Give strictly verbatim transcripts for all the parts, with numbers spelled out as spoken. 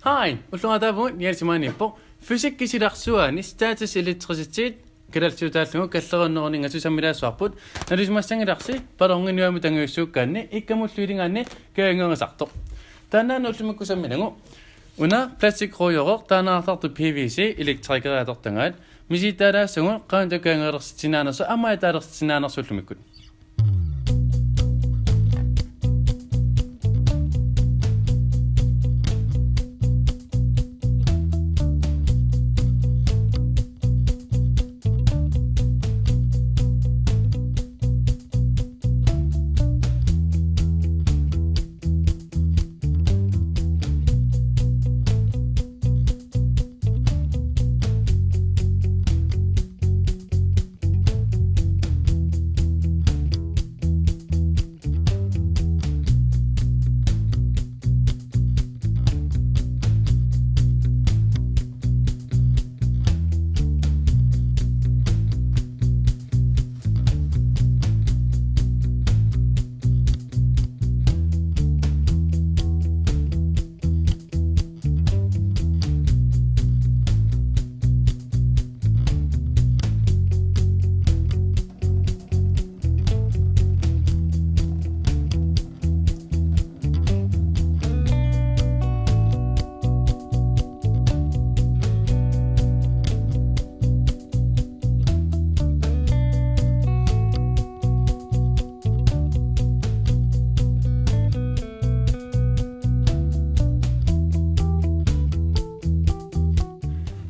Hej, ulluaataavugut Niels Manippo. Fysikkip silarsuaani statisk elektricitet kalaallisut taallugu kallerinnerunningasoq sammilaassavarput. Nalusimassanngilarsi balloni nuamut angajussuukkaanni ikkamullu iligaanni kajunngerisartoq. Taannaana ullumikkut sammilagut. Una plastikrujoreq taaneqartartoq P V C elektrikeri atortagaat. Misilittaalaassaagut qanoq kajunngerersitsisinnaanersoq aamma ataalersitsinnaanersoq ullumikkut.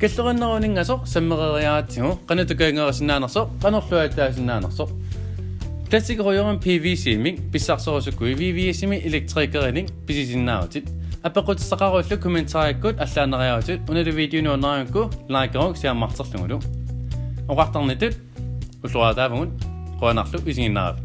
Kallerinnerunningasoq sammereeriaratsigu qanoq kajunngerisinnaanersoq, qanorlu ataatsinnaanersoq. Plastikrujorimik P V C-mik pissarserusukkuit V V S-imi elektrikerinik pisisinnaavutit. Apeqqutissaqaruillu kommentarikkut allaanneriarutit, unalu videonik nuannarigukku likeruk siammarterlugulu. Oqartarnittut ulluaataavugut, qujanarlu isiginnaaravit.